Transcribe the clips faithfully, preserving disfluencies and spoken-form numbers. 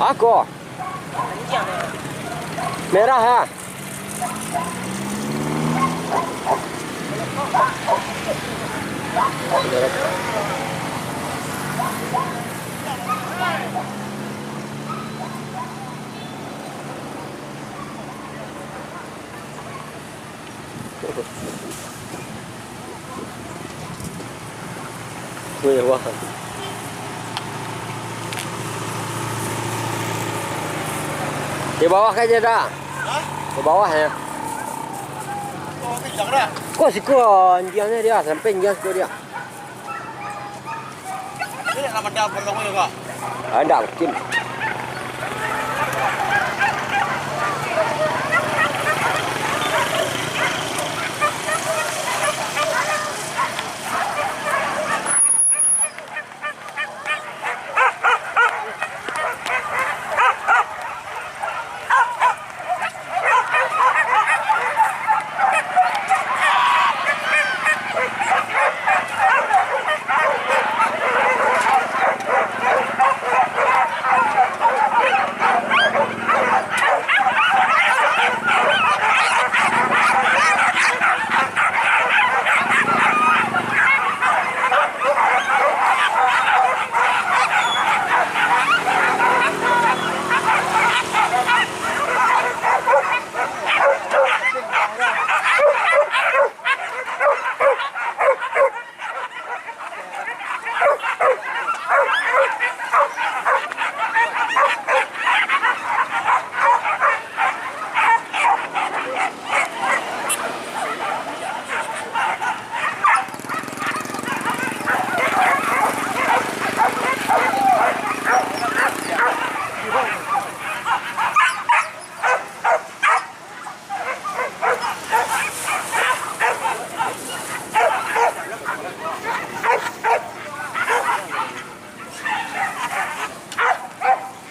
Ako. Merah, ha. Weh, wah. Di bawah kan dia dah. Hah? Di bawah ya. Oh, kencang dah. Kok siko anjiangnyo dia, sampai anjiang siko dia. Ini nak mandam potong juga. Ah, ndak mungkin.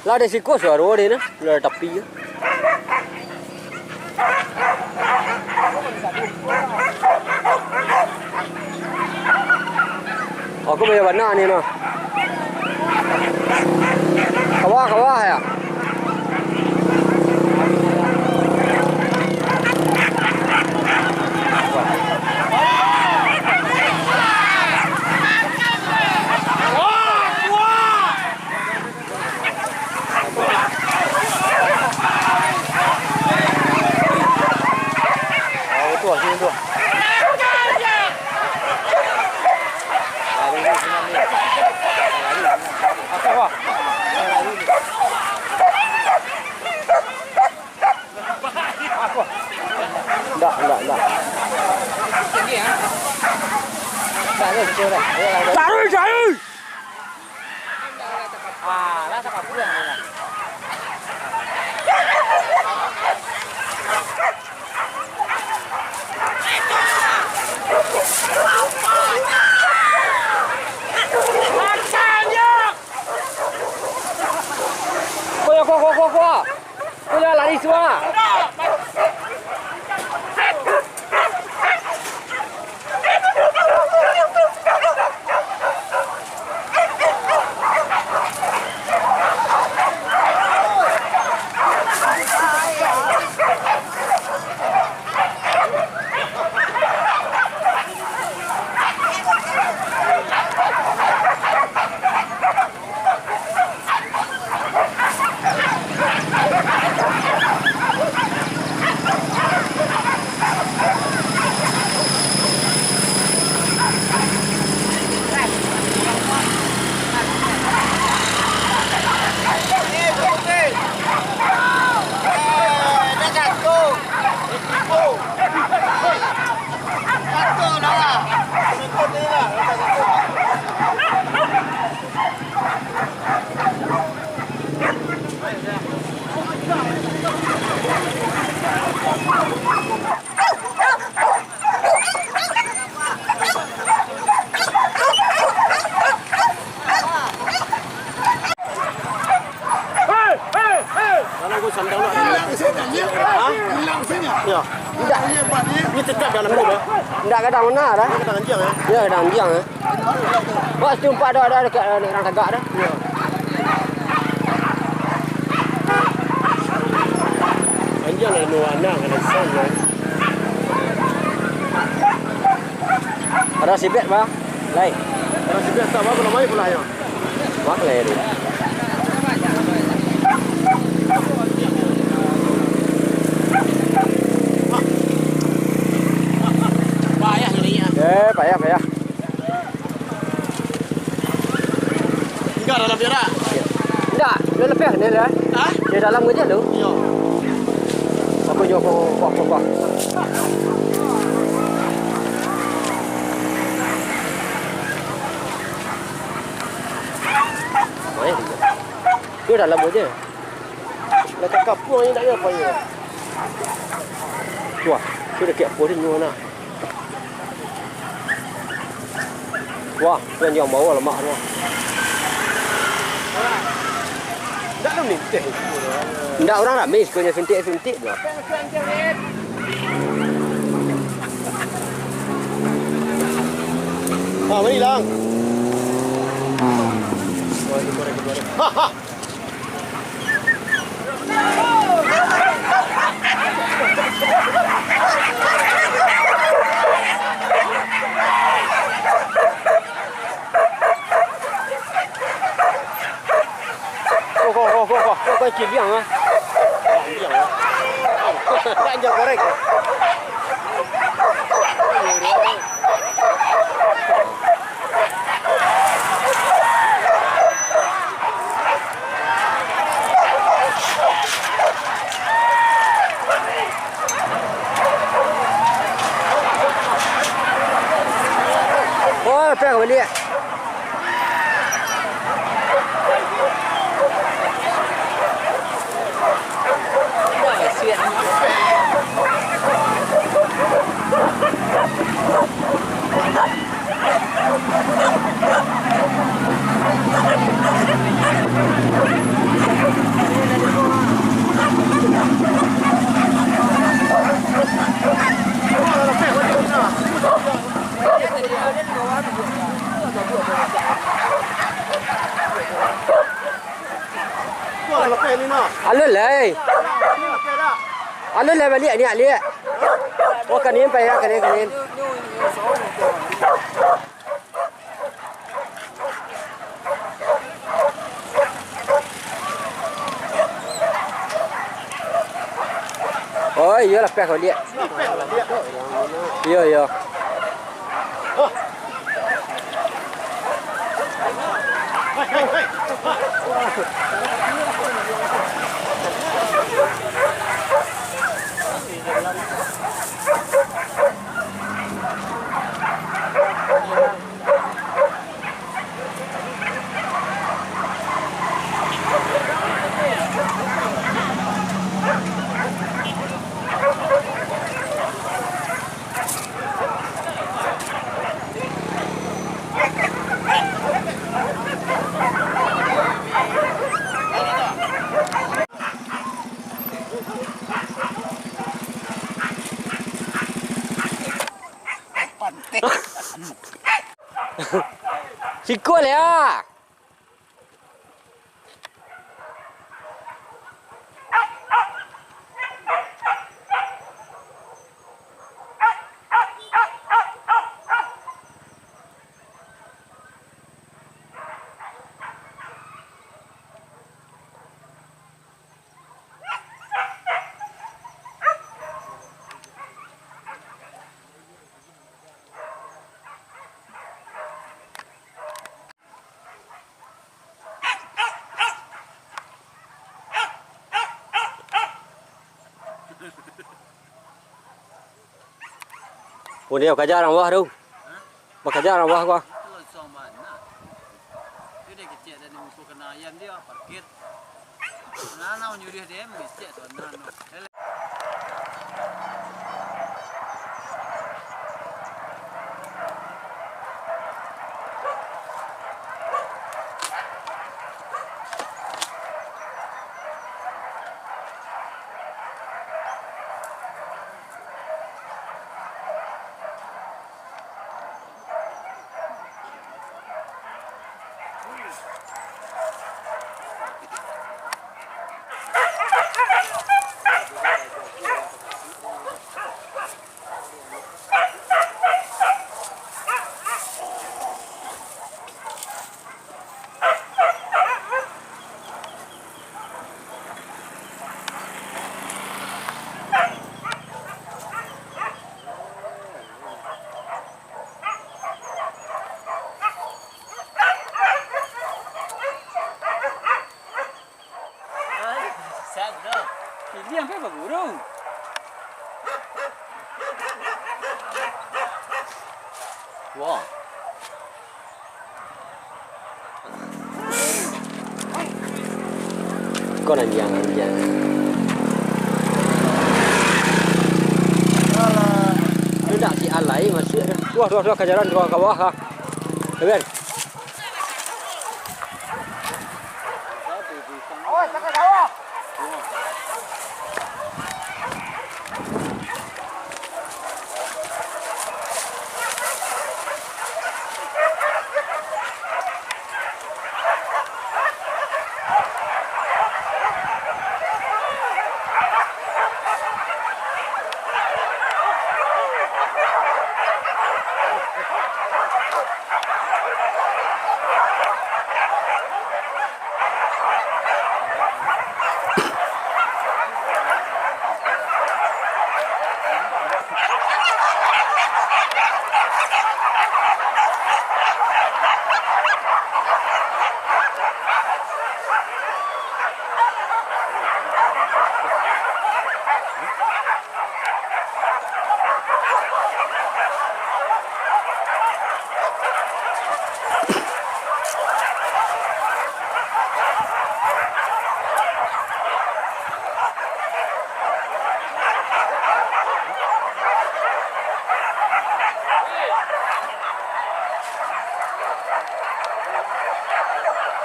Lah, dari siko suaro deh nah, lah tapi je. Aku banyak bana ni nah. Kawah, kawah ya. Ndak, ndak, ndak. Taruih, taruih! Kuah, kuah, kuah, kuah, kuah. Kuah, lari suah. Hei, hei, hei. Mana gua sandang nak? Hilang saja, ya. Hah? Hilang saja. Ya. Tidak. Ini tetap dalam tu, dah. Tidak kadang mana, dah. Kadang anjiang, ya. Ya, kadang anjiang, ya. Wah, situ nampak dah, dah dekat, eh, orang tagak dah. Ya. Panjang lah, anu anak, kena san lah. Ada sibet, Bang? Lai. Ada sibet, tak apa, kalau main pula, ya. Wah, lai tu. Payah ni, ya. Eh, payah, payah. Indak dalam dia, dak? Indak, dia lapeh ni lah. Hah? Dia dalam kerja tu. Iyo. Aku jual kau, kau, kau, kau. Main. Dia dalam kerja. Nak cakap pun indak ada apa ya. Wah, tu dekat apa dia nak. Wah, tu yang bawah lemak tu. Ndak lu nitih. Ndak, urang rami, sukonyo suntik-suntik tu. Ah, mari lang. Ha, ha. Ko, ko, ko, ko, ko. Ko, ko, kiliang, ah. Kiliang, ah. Panjang korek. Oh, lapeh ka baliak. Alun lai. Alun lai baliak, niak liak. Oh, kanin, payah, kanin, kanin. Oh, iyo, lapeh baliak. Iyo, iyo. Sikul ya. Oh, dia bakaja urang bawah tu. Bakaja urang bawah ko. Itu lah susah bana. Itu dia kecek tadi musuh kena ayam dia, parkir. Nah, nah, nyuruh dia mengecek tu, nah, nah. Wah. Kon anjiang, anjiang. Alah. Indak si alai masuak dah. Wah, wah, wah, kajaran, wah, ka bawah, ha. Sabar. Awas, ka bawah.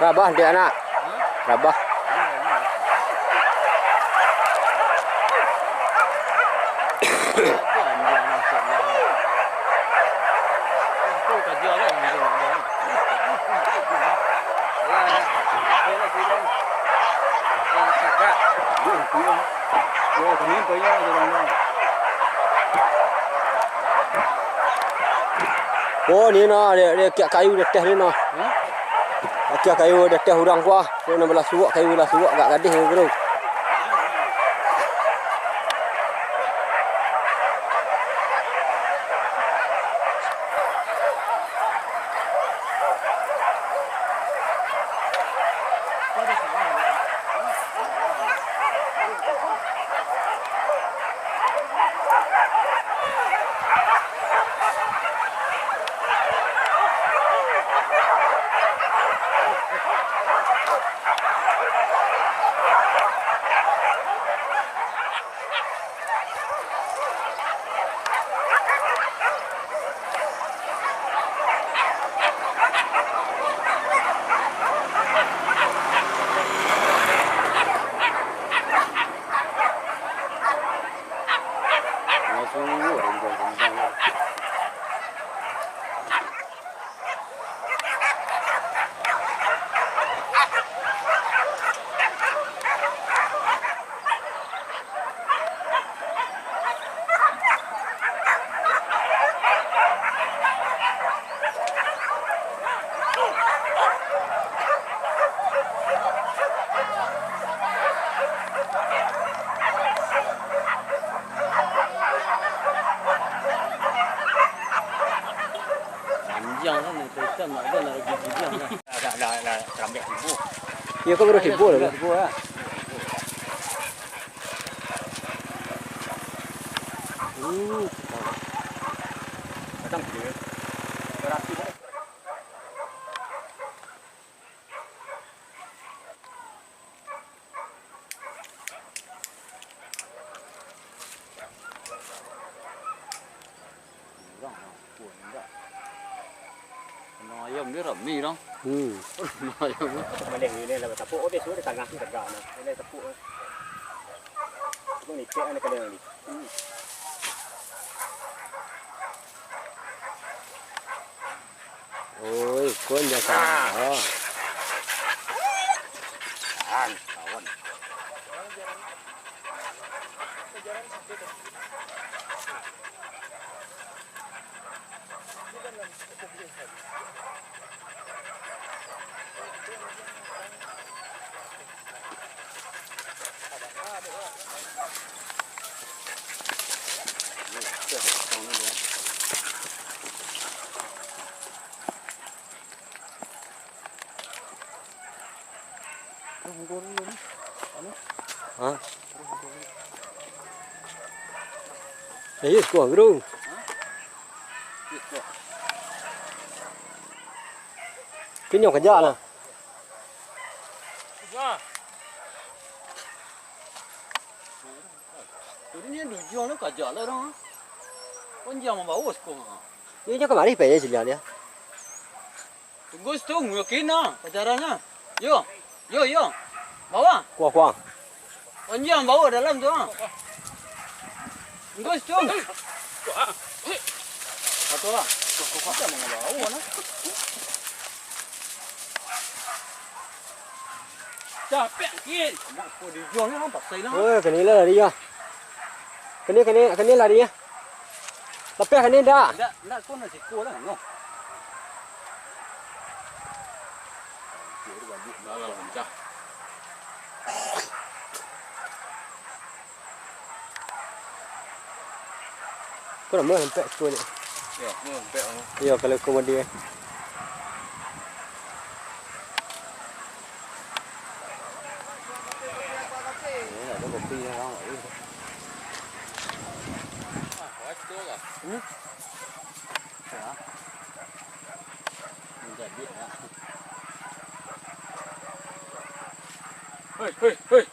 Rabah, dek anak. Rabah. Oh, ni nah, dia, dia kiak kayu di ateh ni nah. Hah? Kiak kayu di ateh urang kuah. Tu nan balah suok, kayu balah suok, agak gadih ni, bro. Panjang kan, nak ikan, nak ada, nak rugi panjang kan. Dah, dah, dah, dah, serambek tibo. Iyo, kau baru tibo lah. Tibo lah. Uh. Datang dia. Berapi dah. Urang lah, pun indak. Kena ayam dia rami urang. Hmm. Kena ayam dia. Maleh ni lah batapuk, oh, biaso di tangah tu tegak nah. Ini tepuk. Itu ni cek ni kalau ni. Hmm. Oi, kun ja ka. Ah. Tahan, kawan. Ha? Eh, yes, kuah, bro. Tu nyo kajak lah. Jadi nyo di ujuang tu kajak lah urang. Panjang mambawa siko. Nyo, nyo kamari pai siliang dia. Tunggu situ, yakin ah, pajaran ah. Yo, yo, yo. Bawa. Kuah, kuah. Panjang bawa dalam tu ah. Tunggu situ. Satu lah. Macam mana bawa nah? Capek, Kin. Nak ko di ujung ni, pasai lah. Oh, kena lah lari ah. Kena, kena, kena lari ah. Tapi kena dah. Ndak, ndak ko nak siko lah, no. Dah lah, pecah. Ko namo lempek ko ni? Yo, ko lempek ko. Yo, kalau ko mandi eh. Ni ada kopi ni, orang. Ah, wah, tu lah. Hmm? Ya. Menjadi ya. Hei, hei, hei.